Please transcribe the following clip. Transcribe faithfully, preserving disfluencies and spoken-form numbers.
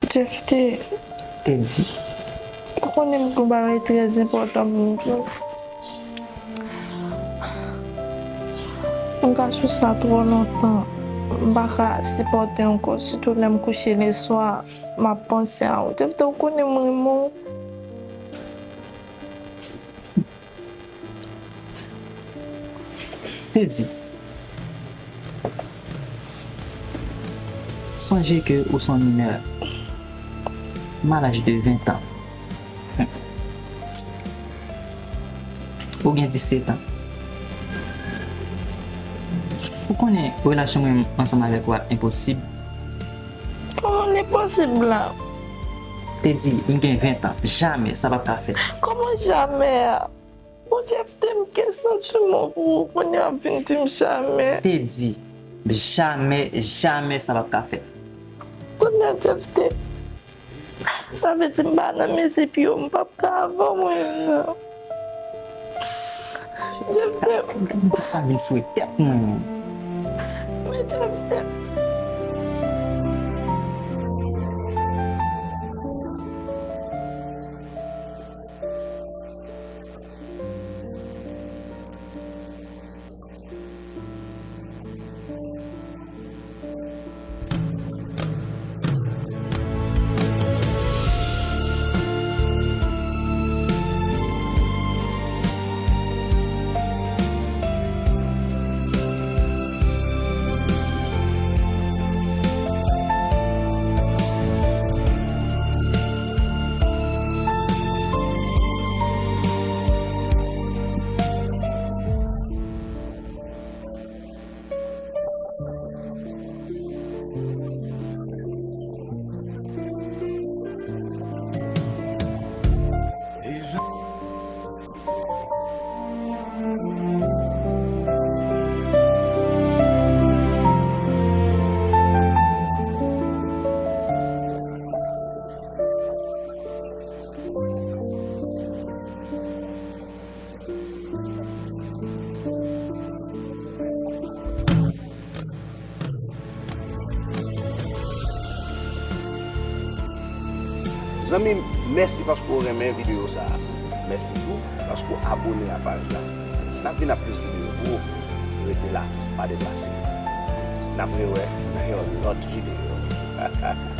Jeff, te, Teddy, ou konnen m gen yon bagay trè enpòtan pou m di w. M ka sou sa twò lontan. M pa ka sipòte ankò, sitou lè m kouche leswa, m ap panse a ou. Jeff, te, ou konnen m renmen w. Teddy, sonje ke ou se yon minè m a laj de ven tan. Ou gen disèt an. Ou konnen relasyon mwen ansanm avèk ou a enposib. Kòman l enposib la? Teddy, m gen ven tan. Jamè, sa p ap ka fèt. Kòman jamè a? Bon, Jeff, te, m gen santiman pou ou, kounye a w ap vin di m jamè. Teddy, jamè, jamè sa p ap ka fèt. Kounye a, Jeff, te, sa vle di m pa nan mezi pye w, m p ap ka avè w menm non. Jeff, te. Sa vin foure tèt mwen menm. Men Jeff, te. Zanmi m, mèsi paske w renmen videyo sa a. Mèsi tou paske w abone a paj la. N ap vin ak plis videyo pou ou. Rete la, pa deplase. N ap rewè nan yon lòt videyo.